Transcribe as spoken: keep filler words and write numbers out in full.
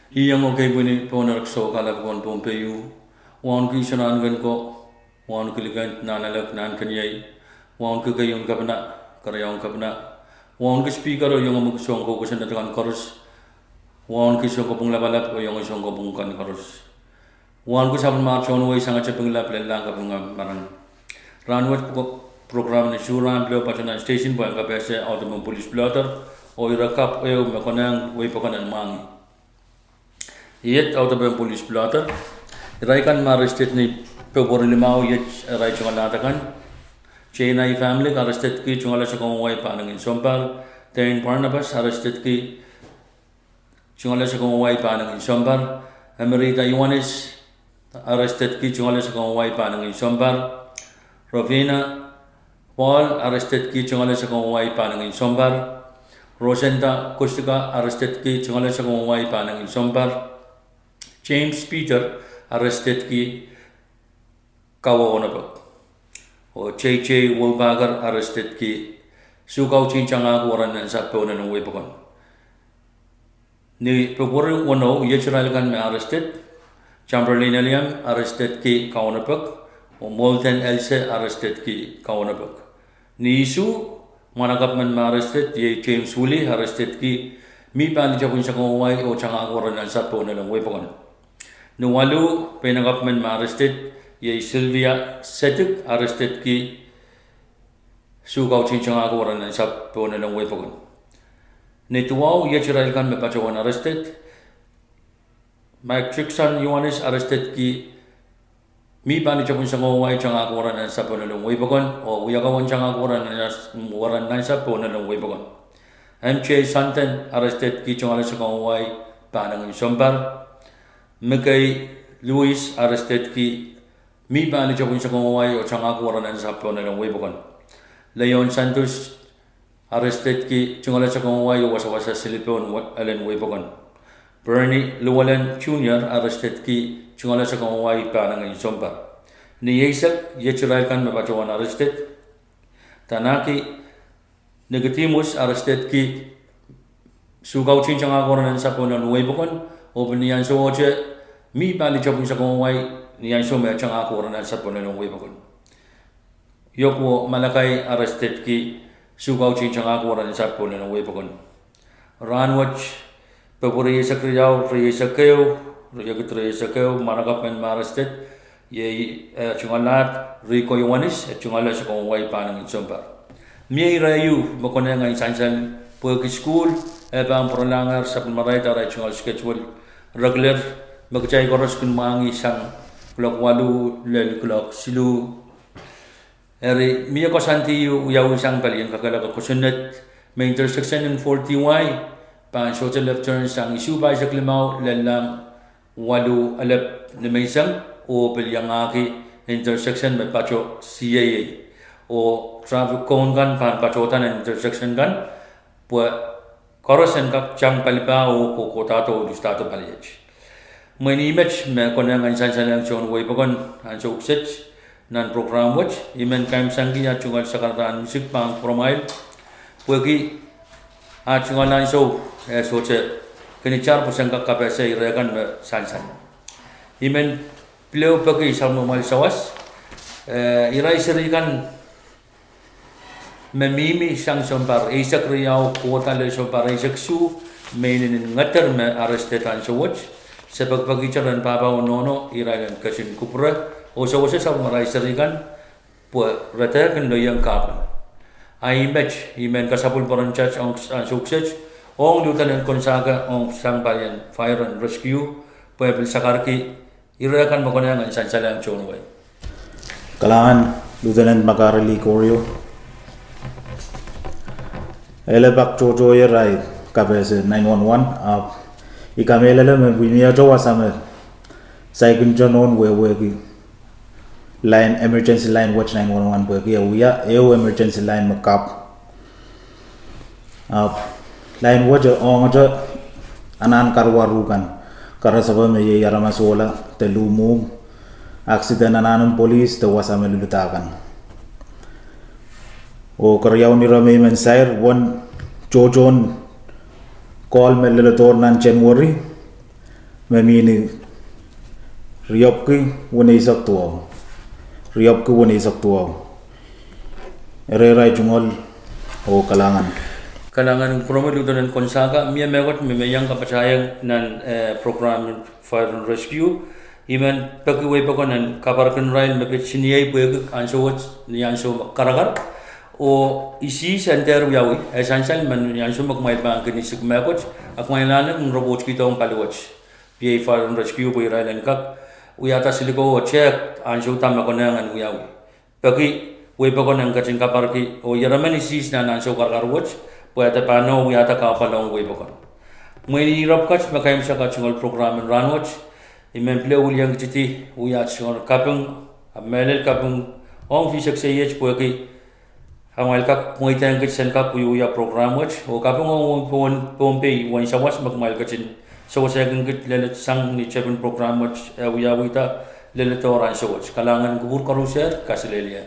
Ih iang ekei pwihn pohn erekiso kalap kan pohn Pohnpei, wauneki soun rahn ken ko, wauneki likin nan alek nan keniei, wauneki keieun kepina, keriaun kepina, wauneki speaker oh iang mwekid sounkosonned kan koaros, wauneki sounkopwung lapalap oh iang sounkopwung kan koaros, wauneki sapwellimar tohn wehi sang tepin lap lella kapinga marain. Rahn wet pwuko- program ni suh rahn pil patohwan station pwehn kapehse Audubon Police Blotter, oh ire kapw ehu me konehng wehi pokon en mwahngih. Iet Audubon Police Blotter, irail kan me arrested ni Pwehpwuri limau iet irail tungoal ahd akan: J N I family arrestedki tungoal eisek wai pahnengin sounpar, Dane Barnabas arrestedki tungoal eisek wai pahnengin sounpar, Emerita Ioanis arrestedki tungoal eisek wai pahnengin sounpar, Rofina Paul arrestedki tungoal eisek wai pahnengin sounpar, Rosenda Kustika arrestedki tungoal eisek wai pahnengin sounpar, James Peter arrestedki kawe onopek, oh J J Wolpaker arrestedki suh kautihn tangahki waran ansou pohn elen wehi pokon. Ni Pwehpwuri weneu iet irail kan me arrested: Chamberlain Eliam arrestedki kawe onopek, oh Molten Else arrestedki kawe onopek. Ni isuh, mwahnakapw men me arrested iei James Willie arrestedki mih pali tepwin sakaun wai oh tangahki waran ansou pohn elen wehi pokon. Ni waluh, peinakapw men me arrested iei Sylvia Setik arrestedki suh kautihn tangahki waran ansou pohn elen wehi pokon. Ni duwau, iet irail kan me patohwan arrested: Mike Trickson Ioanis arrestedki mih pali tepwin sakaun wai tangahki waran ansou pohn elen wehi pokon oh wia kawan tangahki waran ansou pohn elen wehi pokon. M J Santen arrestedki tungoal eisek wai pahnengin sounpar, Mikei Louis arrestedki mih pali tepwin sakaun wai oh tangahki waran ansou pohn elen wehi pokon. Leon Santos arrestedki tungoal eisek wai oh wasawasa sili pohn elen wehi pokon. Bernie Llewellyn Junior arrestedki tungoal eisek wai pahnengin sounpar. Ni eisek, iet irail kan me patohwan arrested: Tanaki Nicodemus arrestedki suh kautihn tangahki waran ansou pohn elen wehi pokon, oh pil ni ansowohte mih pali tepwin sakaun wai ni ansou me tangahki waran ansou pohn elen wehi pokon. Ioko Malakai arrestedki suh kautihn tangahki waran ansou pohn elen wehi pokon. Rahn wet, Pwehpwuri eisek riau, rieisek ehu, riekid rieisek ehu, mwahnakapw men me arrested iei, eh, tungoal ahd Rico Ioanis, eh, tungoal eisek wai pahnengin sounpar. Mie ire ieu me konehng en sansal pwehki sukuhl eh pahn pwuralahngehr sapwellimarail arail tungoal schedule regular me kitail koaros kin mwahngih sang kuloak waluh lel kuloak siluh. Eri mie koasoandi ieu wiawi sang palien kakehlaka kosonned me intersection en forty Y pahn sohte left turn sang isuh pahisek limau lel lahng waluh elep nimenseng oh pil iangahki intersection me patoh C A A oh traffic cone kan pahn patohda nan intersection kan pwe koaros en kak tang pali pah oh kohkohdahdo oh luhdahdo pali iet. Mwein ih met me konehng en sansalehng tohn wehi pokon ansou kiset nan program wet. I men kaimwisekala tungoal sakaradahn misik pahn kupwuramwail pwehki ah tungoal ansou eh sohte kin itar pwe sen kak kapehse ire kan me sansal. I men pil ehu peki sapwellimamwail sawas, eh, irail seri kan me mihmi sang sounpar eisek riau kohda lel sounpar eisek isuh, me inenen ngeder me arrested ansou wet, se pekipekihte ren pahpa oh nohno irail en ketin kupwure oh sewese sapwellimarail seri kan pwe re dehr kin lelohng kahpwal. A i met, i men kasapwil pwurehng kitail ong ansou kiset, ong Lieutenant Konsake ong sang palien Fire and Rescue pwe pil sakarki ire kan me konehng en sansalehng tohn wehi. Kalahngan, Lieutenant Makare Likorio. Ele pak tohtohie rai kapehse nine one one, ahpw I kamehlele me pwe mie wasa me saikinte nohn wehwehki line, emergency line wet nine one one pwehki e wia ehu emergency line me kapw. Ahpw line wet e ongete anahn karuwaru kan, karasepe me iei aramas ohla de luhmwuhmw, accident anahnen polis de wasa me luluda kan. Oh keriaun ire me I men sair, uwen tohtohn call me leledohr nan January, Me mihmi ni riepwiki weneisek duwau. Riepwiki weneisek duwau. Ereirail tungoal oh kalahngan. Kalahngan kupwuromwi Lieutenant Konsaka. Mie mehkot me me iang kapatahieng nan, eh, program en fire and rescue. I men peki wehi pokon en kaparkin irail me pid siniei pwehki ansou wet ni ansou me karakar. Oh isis en dehr wiawi, e sansal me ni ansou me kumwail pahn kin isik mehkot, a kumwail anahne kin report kihdohng pali wet. P A fire and rescue pwe irail en kak wiahda siliko oh tehk ansou da me konehng en wiawi. Peki wehi pokon en ketin kaparki oh ieremen isis nan ansou karakar wet, pwe ede pahn wiahda kahpwal ong wehi pokon. Mwein ire pwukat me kaimwisekala tungoal program en rahnwet, I men pil wiliengkitidi wia tungoal kaping, a mehlel kaping ong fihsek seiet pwehki amwail kak mweidehng kit sen kak wiewia program wet, oh kaping ong wehin Pohnpei uwen sawas me kumwail ketin sewesehkin kit leledsang ni tepin program wet e wiawihda leledo rahnwet. Kalahngan kupwur koaruhsie, kaselehlie.